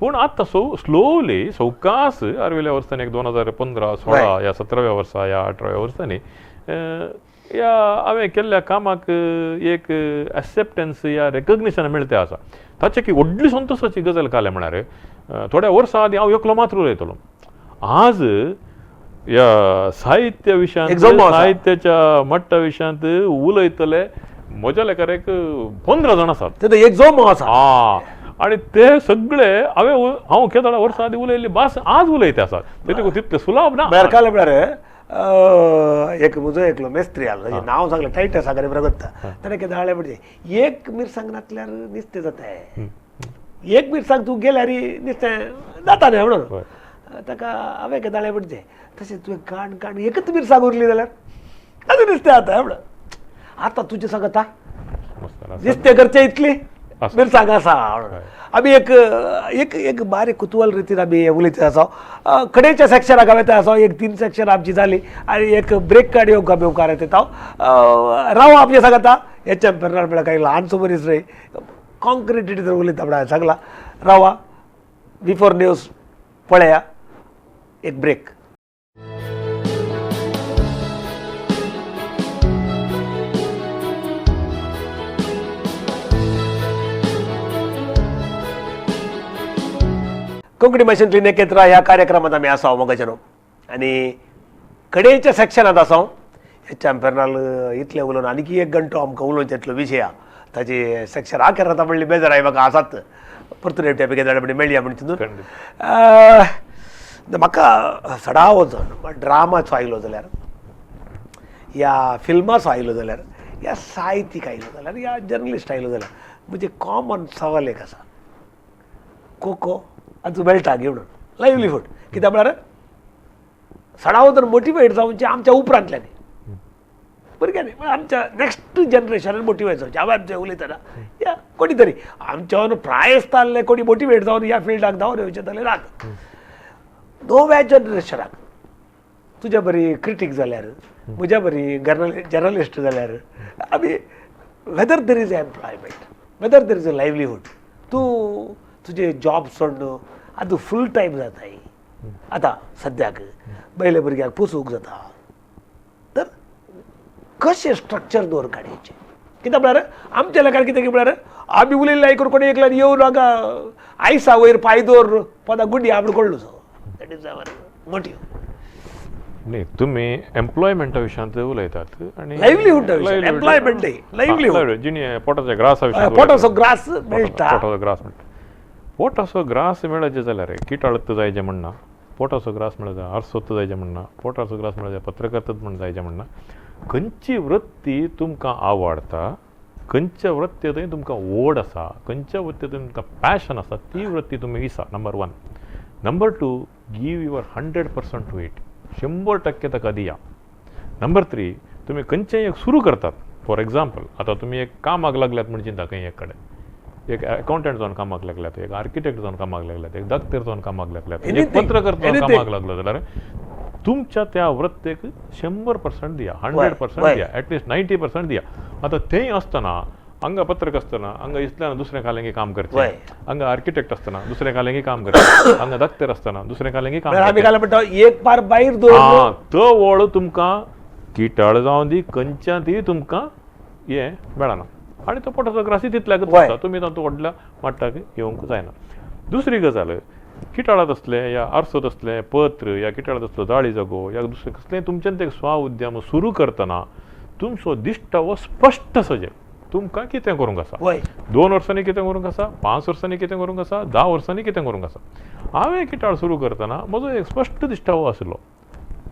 पूण आतां सो स्लोली सवकास आर्विल्ल्या वर्सांनी एक 2015 16 ह्या 17व्या वर्सा ह्या 18व्या वर्सांनी ह्या हांवें केल्ल्या कामाक एक एक्सेप्टन्स या रेकग्निशन मेळते आसा. ताचे की व्हडली संतोशाची गजाल काले म्हळ्यार थोड्या वर्सां आदीं हांव एकलो मात्र उलयतलो, आज ह्या साहित्य विशयांत साहित्याच्या मट्टा विशयांत उलयतले म्हज्या लेखार एक 15 जाण आसात, एक जोमो आसा. आं, आनी ते सगळे हांवें हांव केदोळा वर्सां आदीं उलयल्ली भास आज उलयते आसात, ते तितले सुलभ ना. काले म्हळ्यार एक म्हजो एकलो मेस्त्री आसलो, ताचें नांव सांगलें टायटस आसा बरें करता, ताणें कितें हाडलें म्हणजे एक मिरसांग नासल्यार नुस्तें जाता, एक मिरसांग तूं गेल्यार नुस्तें जाता न्हय म्हणून ताका हांवें कितें हाडलें म्हणजे तशें तुवें काण काण एकच मिरसांग उरली जाल्यार आतां नुस्तें जाता म्हणून. आतां तुजें सांगता नुस्तें करचें इतली मिरसांग आसा म्हणून आमी एक एक एक बारीक कुतूहल रितीन आमी उलयत आसा. कडेच्या सेक्शनाक हांवें आसा, एक 3 सेक्शन आमची जाली आनी एक ब्रेक काड येवंक आमी मुखार येता. राव आमचें सांगता एच एम फेर्नांड म्हळ्यार कांय ल्हानसो मनीस न्हय, कॉन्क्रीट जर उलयता म्हळ्यार सांगला. रावा बिफोर न्यूज पळया एक ब्रेक. कोंकणी भाशेंतली नेकेत्रा ह्या कार्यक्रमांत आमी आसा मोगाच्यानो आनी कडेच्या सेक्शनांत आसा. एच एम फेर्नाल इतलें उलोवन आनीक एक घंटो आमकां उलोवचें इतलो विशय ताची सेक्शन आखेर जाता म्हणली बेजाराय म्हाका आसात, परतून एक टायम कितें जाल्यार मेळया म्हण चिंतून. म्हाका सडा वचोन ड्रामाचो आयलो जाल्यार या फिल्माचो आयलो जाल्यार या साहित्यीक आयलो जाल्यार या जर्नलिस्ट आयलो जाल्यार म्हणजे कॉमन सवाल एक आसा, कोको आतां मेळटा घेवन लायवलीहूड कित्याक म्हळ्यार सडावो तर मोटिवेट जावचे आमच्या उपरांतल्यांनी भुरग्यांनी, आमच्या नेक्स्ट जनरेशनान मोटिवेट जावचें. हांव आमचें उलयतना या कोणी तरी आमच्या प्रायस्त आहले कोणी मोटिवेट जावन ह्या फिल्डाक धांवन येवचें जाल्यार नाका. नव्या जनरेशनाक तुज्या बरी क्रिटीक जाल्यार, म्हज्या बरी जर्नलिस्ट जाल्यार आमी whether there is employment, whether there is a livelihood, तूं तुजें जॉब सोडून आतां फूल टायम जाताय. आतां सद्याक पयल्या भुरग्याक पोसूंक जाता, तर कशें स्ट्रक्चर दवर काडयेचें कित्याक म्हळ्यार आमच्या लोकांक कितें म्हळ्यार आमी उलयल्लें आयकून कोणी एकल्यान येवन हांगा आयसा वयर पांय दवर पोंदा गुंडी आपणें कडलो. So that is our motive. न्ही, तुमी एम्प्लॉयमेंटा विशयांत उलयतात आनी लायवलीहुडा विशयांत, एम्प्लॉयमेंट न्ही, लायवलीहूड. जिणे पोटाच्या ग्रासा विशयांत, पोटाचो ग्रास मेळटा, पोटाचो ग्रास मेळटा. पोटाचो ग्रास मेळचे जाल्यार किटाळत जायचें म्हणना, पोटाचो ग्रास मेळत आरसोत जायचें म्हणना, पोटाचो ग्रास मेळत पत्रकर्तत म्हण जायचें म्हणना. खंयची वृत्ती तुमकां आवडटा, खंयच्या वृत्ती तुमकां ओड आसा, खंयच्या वृत्ती तुमकां पॅशन आसा, ती वृत्ती तुमी विसा. Number one. Number two, give your 100% to it, 100% ताका दिया. नंबर थ्री, तुमी खंयचें एक सुरू करतात. फॉर एग्जाम्पल, आतां तुमी एक कामाक लागल्यात म्हण चिंता, खंय एक कडेन एक अकावंटंट जावन कामाक लागल्यात, एक आर्किटेक्ट जावन कामाक लागल्यात, एक डॉक्टर जावन कामाक लागल्यात, एक पत्रकार जावन कामाक लागलो जाल्यार तुमच्या त्या वृत्तेक 100% दिया, 100% दिया, एटलिस्ट 90% दिया. आतां तेंय आसतना हांगा पत्रक आसतना हांगा इसल्यान दुसऱ्या कालेंगी काम करचें, हांगा आर्किटेक्ट आसतना दुसऱ्या कालेंगी काम करचें, हांगा डॉक्टर आसतना दुसऱ्या कालेंगी काम करचें. एक पार भायर दवर तो वळ तुमकां किटाळ जावन दी खंयच्या ती तुमकां हें मेळना आनी तो पोटाचो ग्रासी तितल्याकच आसता, तुमी तातूंत व्हडल्या मट्टाक येवंक जायना. दुसरी गजाल, किटाळांत आसलें या आरसोत आसलें पत्र या किटाळांत आसलो जाळी जागो या दुसरें कसलें तुमच्यान तें स्व उद्यम सुरू करतना तुमचो दिश्टावो स्पश्ट आसा, तुमकां कितें करूंक आसा, 2 वर्सांनी कितें करूंक आसा, 5 वर्सांनी कितें करूंक आसा, 10 वर्सांनी कितें करूंक आसा. हांवें किटाळ सुरू करतना म्हजो एक स्पश्ट दिश्टावो आशिल्लो,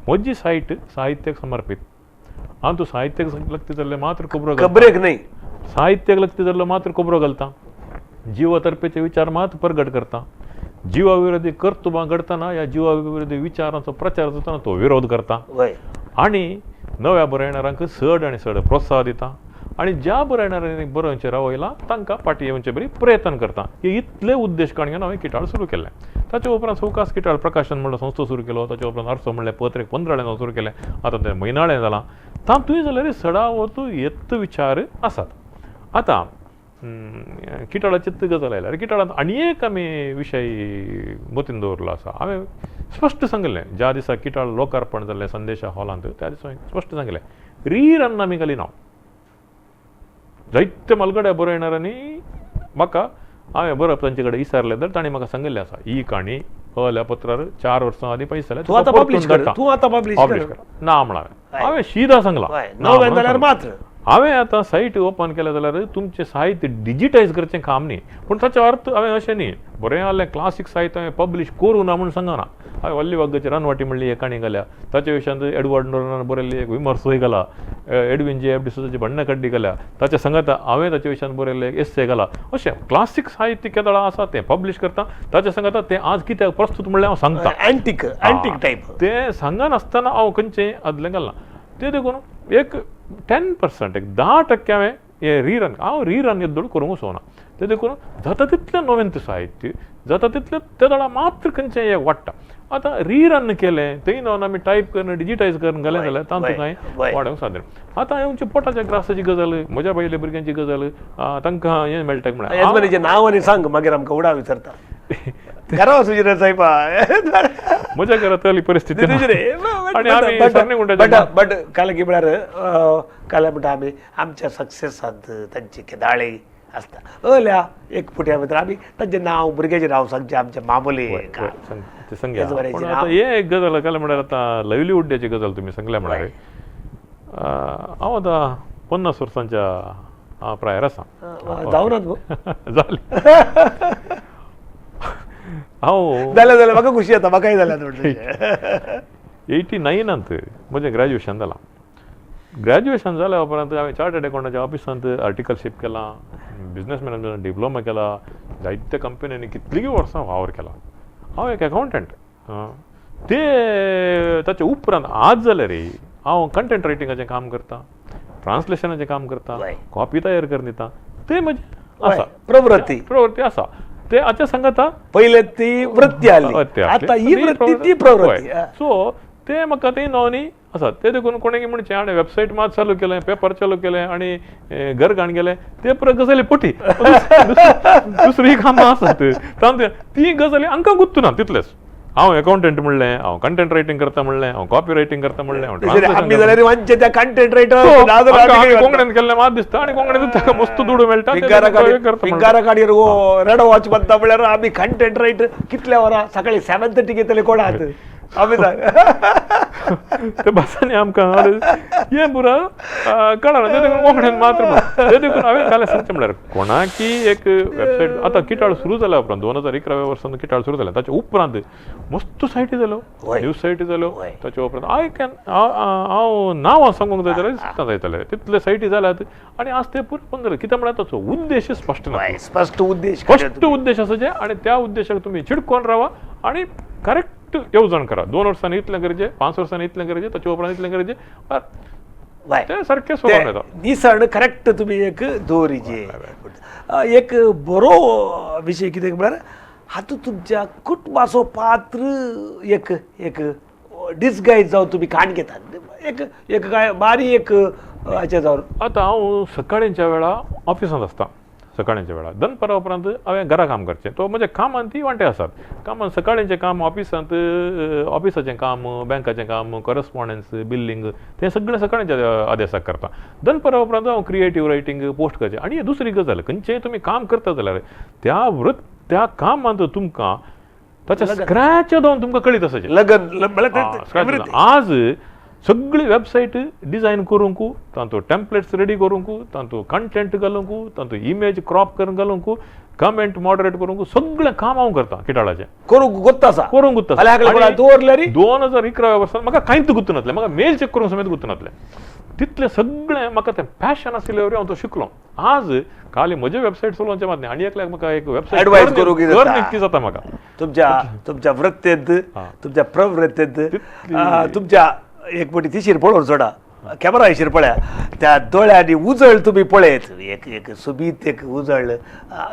म्हजी सायट साहित्याक समर्पीत, हांव तूं साहित्याक लागता जाल्यार मात्र खबरो खबरेक न्ही, साहित्याक लागता जाल्यार मात्र खबरो घालता, जिवातर्फेचे विचार मात प्रगट करता, जिवा विरोधी कर्तुबां घडटना ह्या जिवा विरोधी विचारांचो प्रचार जातना तो विरोध करता आनी नव्या बरयणारांक चड आनी चड प्रोत्साहन दिता आनी ज्या बरयणारांनी बरोवचें रावयलां तांकां फाटीं येवचे बरी प्रयत्न करता. हे इतले उद्देश काण घेवन हांवें किटाळ सुरू केलें. ताचे उपरांत सवकास किटाळ प्रकाशन म्हणलो संस्था सुरू केलो, ताचे उपरांत आरसो म्हणलें पत्र एक 15 सुरू केलें, आतां तें म्हयनाळें जालां. तातूंय जाल्यार सडावत येत विचार आसात. आतां किटाळाचीच गजाल आयल्यार किटाळांत आनी एक आमी विशय मतीन दवरलो आसा. हांवें स्पश्ट सांगलें, ज्या दिसा किटाळ लोकार्पण जाल्लें संदेशा हॉलांत त्या दिसा हांवें स्पश्ट सांगलें, रिरन आमी घालिना. जायते म्हालगड्या बरयणारांनी म्हाका हांवें बरप तांचे कडेन विचारलें तर तांणी म्हाका सांगिल्लें आसा, ही काणी हल्या पत्रार 4 वर्सां आदीं पयस जाल्यार तूं आतां पब्लिश कर ना म्हणलें. हांवें शिदा सांगलां जाल्यार मात्र हांवें आतां सायट ओपन केलें जाल्यार तुमचें साहित्य डिजिटायज करचें काम न्ही, पूण ताचो अर्थ हांवें अशें न्ही बरें आहलें क्लासीक साहित्य हांवें पब्लिश करूं ना म्हूण सांगना. हांवें वल्ली वाग्गाची रानवाटी म्हणली एक काणी घाल्या, ताच्या विशयांत एडवर्ड नोरनान बरयल्ली एक विमर्सोय घाला, एडविन जे एफ डिसोजाची बण्ण कड्डी घाल्या, ताच्या सांगाता हांवें ताच्या विशयांत बरयल्लें एक एस्से घाला. अशें क्लासीक साहित्य केदळा आसा तें पब्लिश करता, ताच्या सांगाता तें आज कित्याक प्रस्तूत म्हणलें हांव सांगता, एंटीक एंटीक टायप तें सांगनासतना हांव खंयचें आदलें घालना. तें देखून एक 10% एक 10% हांवें हें रिरन, हांव रिरन येद्दोड करूंक वचना. तें देखून जाता तितलें नवें साहित्य जाता तितलें ते दळा मात्र खंयचें एक वाडटा. आतां रिरन केलें थंय न्हय आमी टायप करून डिजिटायज करून घालें जाल्यार तातूंत कांय वाडोवंक साध्य. आतां आमच्या पोटाच्या ग्रासाची गजाल, म्हज्या बायले भुरग्यांची गजाल, तांकां हें मेळटा म्हळ्यार नांव आनी सांग मागीर आमकां उडा विचारता घरा वचून सायबा म्हज्या घरांतली परिस्थिती. बट काल की म्हळ्यार काल म्हणटा आमी आमच्या सक्सेसांत तांची केदाळे आसता अल्या एक फुट्या भितर आमी तांचें नांव भुरग्याचें नांव सांगचें आमचें मामोली सांगया. हे एक गजाल काल म्हळ्यार आतां लायवलीहुडाची गजाल तुमी सांगल्या म्हळ्यार हांव आतां 50 वर्सांच्या प्रायर आसा जावनात जालें हांव जालें जालें म्हाका खुशी जाता म्हाकाय जालें. 89 म्हजें ग्रॅज्युएशन जालां. ग्रॅज्युएशन जाल्या उपरांत हांवें चार्टर्ड अकाउंटाच्या ऑफिसांत आर्टिकलशीप केलां, बिजनस मॅनेजमेंट डिप्लोमा केला, जायत्या कंपन्यांनी कितलीं वर्सां वावर केला. हांव एक अकाउंटंट. ते ताच्या उपरांत आज जाल्यार हांव कंटेंट रायटिंगाचें काम करता, ट्रान्सलेशनाचें काम करता, कॉपी तयार करून दिता. ते म्हजें आसा प्रवृत्ती, प्रवृत्ती आसा. ते आतां सांगता पयले ती वृत्ती आसली, आतां ही वृत्ती ती प्रवृत्ती. सो ते म्हाका ते नोनी आसा. ते देखून कोणें म्हणचें हाणें वेबसायट मात चालू केलें, पेपर चालू केलें आनी घर घाण गेलें, ते परत गजाली पटी दुसरी कामां आसात तांचे ती गजाली हांकां गुत्तुना तितलेच. हांव अकाउंटंट म्हणलें, हांव कंटेंट रायटींग करता म्हणलें, हांव कॉपी रायटींग करता म्हणलें, हांव कोंकणीन केल्लें मात दिसता आनी कोंकणीन ताका मस्त दुडू मेळटा. रेडो वॉच म्हणटा म्हळ्यार आमी कंटेंट रायटर कितल्या वरां सकाळी 7:30 घेतले कोणात आमी ते भासांनी आमकां हें पुरो कळना. ते देखून कोंकणीन मात्र ते देखून हांवें काल सांगचें म्हळ्यार कोणाकी एक वेबसायट आतां किटाळ सुरू जाल्या उपरांत 2011 वर्सान किटाळ सुरू जालें, ताच्या उपरांत मस्त सायटी जाल्यो, न्यूज सायटी जाल्यो. ताच्या उपरांत I can हांव नांवां सांगूंक जाय जाल्यार सुद्दां जायतलें तितले सायटी जाल्यात आनी आज ते पुरो बंद जाले. कित्याक म्हळ्यार ताचो उद्देश स्पश्ट ना, स्पश्ट उद्देश, स्पश्ट उद्देश आसा जे आनी त्या उद्देशाक तुमी चिडकोन रावा आनी करेक्ट येवजण करा. 2 वर्सांनी इतलें गरजें, 5 वर्सांनी इतलें गरजें, ताच्या उपरांत इतलें गरजें, तें सारकें सोडून येता निसण करेक्ट तुमी एक दवरिजे. एक बरो विशय कितें म्हळ्यार हातूंत तुमच्या कुटुंबाचो पात्र एक एक डिसगायज जावन तुमी काण घेतात, एक एक काय बारी एक हाचें जावन. आतां हांव सकाळींच्या वेळा ऑफिसांत आसता, सकाळींच्या वेळार दनपारा उपरांत हांवें घरा काम करचें. तो म्हज्या कामान ती वांटे आसात. कामान सकाळींचें काम ऑफिसांत, ऑफिसाचें काम, बँकाचें काम, कॉरस्पॉन्डन्स, बिल्लींग, तें सगळें सकाळींच्या आदेसाक करता. दनपारा उपरांत हांव क्रिएटीव रायटींग पोस्ट करचें. आनी दुसरी गजाल, खंयचेंय तुमी काम करता जाल्यार त्या त्या कामांत तुमकां ताच्या स्क्रॅच जावन तुमकां कळीत आसाचें लगन. आज सगळी वेबसायट डिजायन करूंक, तांतू टेम्पलेट्स रेडी करूंक, तांतू कंटेंट घालूंक, तांतू इमेज क्रॉप करून घालूंक, कमेंट मॉडरेट करूंक, सगळें काम हांव करता किटाळाचें करूंक गुत्त आसा, करूंक गुत्त आसा. 2011 वर्सां म्हाका कांयच गुत्त नासलें, म्हाका मेल चॅक करूंक समेत गुत्त नासलें. तितलें सगळें म्हाका तें पॅशन आशिल्ले वरी हांव तो शिकलो. आज खाली म्हजे वेबसायट चलोवचें मात न्ही, आनी एकल्याक म्हाका एक वेबसायट एडवायस करूंक नक्की जाता म्हाका. तुमच्या तुमच्या वृत्तेंत, तुमच्या प्रवृत्तेंत, तुमच्या एक पटी तिशीर पळोवन सोडा, कॅमेरा हिशीर पळया, त्या दोळ्यांनी उजळ तुमी पळयत, एक एक सोबीत एक उजळ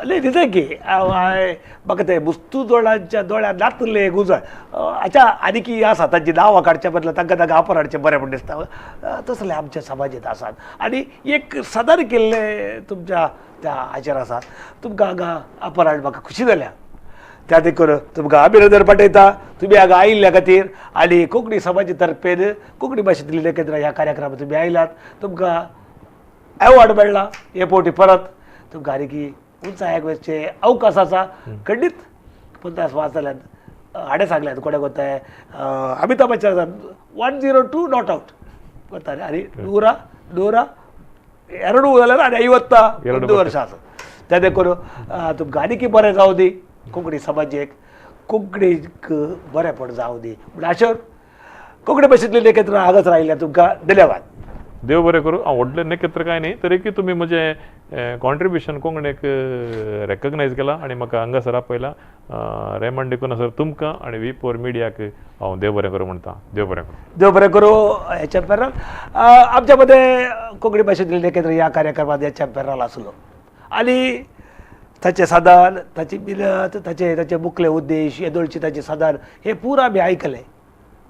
दिता की म्हाका ते मुस्तू दोळ्यांच्या दोळ्यां नातले एक उजळ. आच्छा आनी आसा तांची नांवां काडच्या बदला तांकां तांकां आपर हाडचें बरें म्हण दिसता. तसले आमच्या समाजेंत आसात आनी एक सदार केल्ले तुमच्या त्या हाचेर आसा. तुमकां हांगा आपर हाड म्हाका खुशी जाल्या, त्या देखून तुमकां अभिनंदन पाठयता तुमी हांगा आयिल्ल्या खातीर आनी कोंकणी समाजा तर्फेन कोंकणी भाशेंतली लेखन ह्या कार्यक्रमात तुमी आयलात. तुमकां एवॉर्ड मेळ्ळा हे फावटी परत तुमकां आनी उंचायेक वचचे अवकाश आसा. खंडीत 50 वाज जाल्यात, हाणें सांगल्यात कोणें कोत्ताय अमिताभ बच्चन 102 not out ಗೊತ್ತಾರೆ आनी 100 2 जाल्यार आनी 51 वर्सां आसा. त्या देखून तुमकां आनीकय बरें जावं दी, कोंकणी समाजेक कोंकणीक बरेंपण जावं दी म्हण आशेन कोंकणी भाशेंतली नखेत्रां हांगासर आयिल्ल्या तुमकां धन्यवाद. देव बरें करूं. हांव व्हडलें नखेत्र कांय न्ही, तरीकय तुमी म्हजें कॉन्ट्रिब्युशन कोंकणीक रेकग्नायज केलां आनी म्हाका हांगासर आपयलां. रेमंड डिकुन्हा सर तुमकां आनी V4 मिडियाक हांव देव बरें करूं म्हणटा. देव बरें करूं, देव बरें करूं. एच एम पेर्राल आमच्या मदें कोंकणी भाशेंतली नखेत्र ह्या कार्यक्रमांत एच एम पेर्राल आसलो आनी ताचें साधन, ताची मिनत, ताचे ताचे मुखले उद्देश, येदोळची ताचें साधन हे पुरा आमी आयकलें.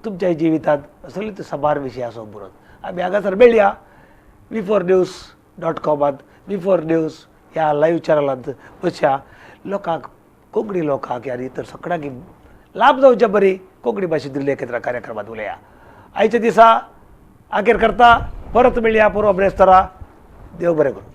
तुमच्या जिवितांत असलीच साबार विशय आसो बरोवन आमी हांगासर मेळया v4news.com V4 news ह्या लायव्ह चॅनलांत बसया. लोकांक, कोंकणी लोकांक आनी इतर सगळ्यांक लाभ जावचे बरी कोंकणी भाशेंतली लेखन कार्यक्रमांत उलया. आयच्या दिसा आखेर करता, परत मेळया पुरो ब्रेस्तारा. देव बरें करूं.